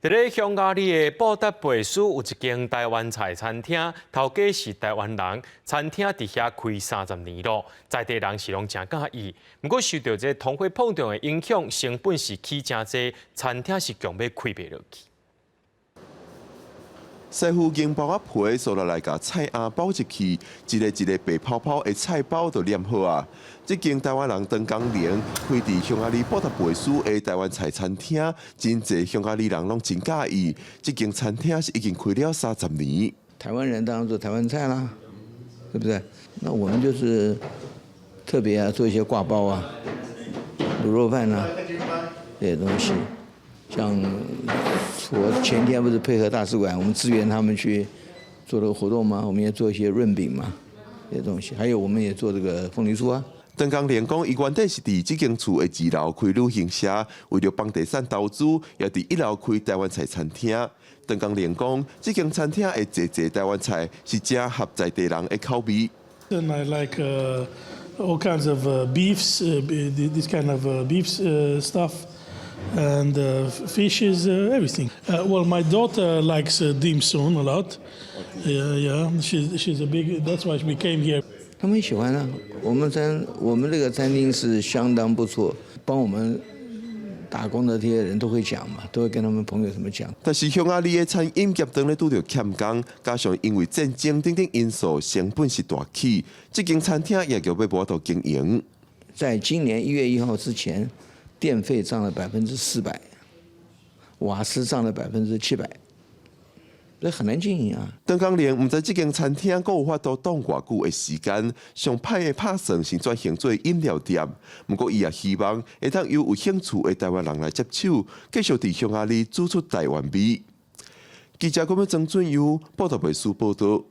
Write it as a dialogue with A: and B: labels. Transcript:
A: 佇咧匈牙利的布達佩斯有一間台灣菜餐廳，頭家是台灣人，餐廳佇遐開30年咯，在地人是攏誠佮意。毋過受著這通貨膨脹的影響，成本是起誠濟，餐廳是強欲開袂落去。
B: 師傅用包仔皮掃落來，共菜餡包入去，一个一个白泡泡的菜包就捏好啊。這間台灣人陳江玲開佇匈牙利布達佩斯的台灣菜餐廳，真濟匈牙利人攏真佮意。這間餐廳是已經開了30年。
C: 台灣人當然做台灣菜啦，對不對？那我們就是特別啊，做一些掛包啊、滷肉飯啊這些東西，像我前天不是配合大使館，我們支援他們去做這個活動嗎？我們也做一些潤餅嘛，這些東西，還有我們也做這個鳳梨酥啊。
B: 陳江玲講，伊原底是佇這間厝的二樓開旅行社，為著房地產投資，也佇一樓開台灣菜餐廳。陳江玲講，這間餐廳的濟濟台灣菜是誠合在地人的口味。
D: And I like all kinds of beefs, this kind of beefs stuff. And fishes, everything. Well, my daughter likes dim sum a lot. Yeah, she's a big. That's why we came here.
C: 他們喜歡啊，我們這個餐廳是相當不錯，幫我們打工的這些人都會講嘛，都會跟他們朋友什麼講。
B: 但是匈牙利的餐飲業當咧拄著欠工，加上因為戰爭等等因素，成本是大起，這間餐廳也欲無法度經營。
C: 在今年1月1號之前，電費漲了400%，瓦斯漲了700%，這很難經營啊。
B: 陳江玲毋知這間餐廳閣有法度擋偌久的時間，上歹的拍算是轉型做飲料店。毋過伊也希望會當由有興趣的台灣人來接手，繼續佇匈牙利煮出台灣味。記者郭曾俊優布達佩斯報導。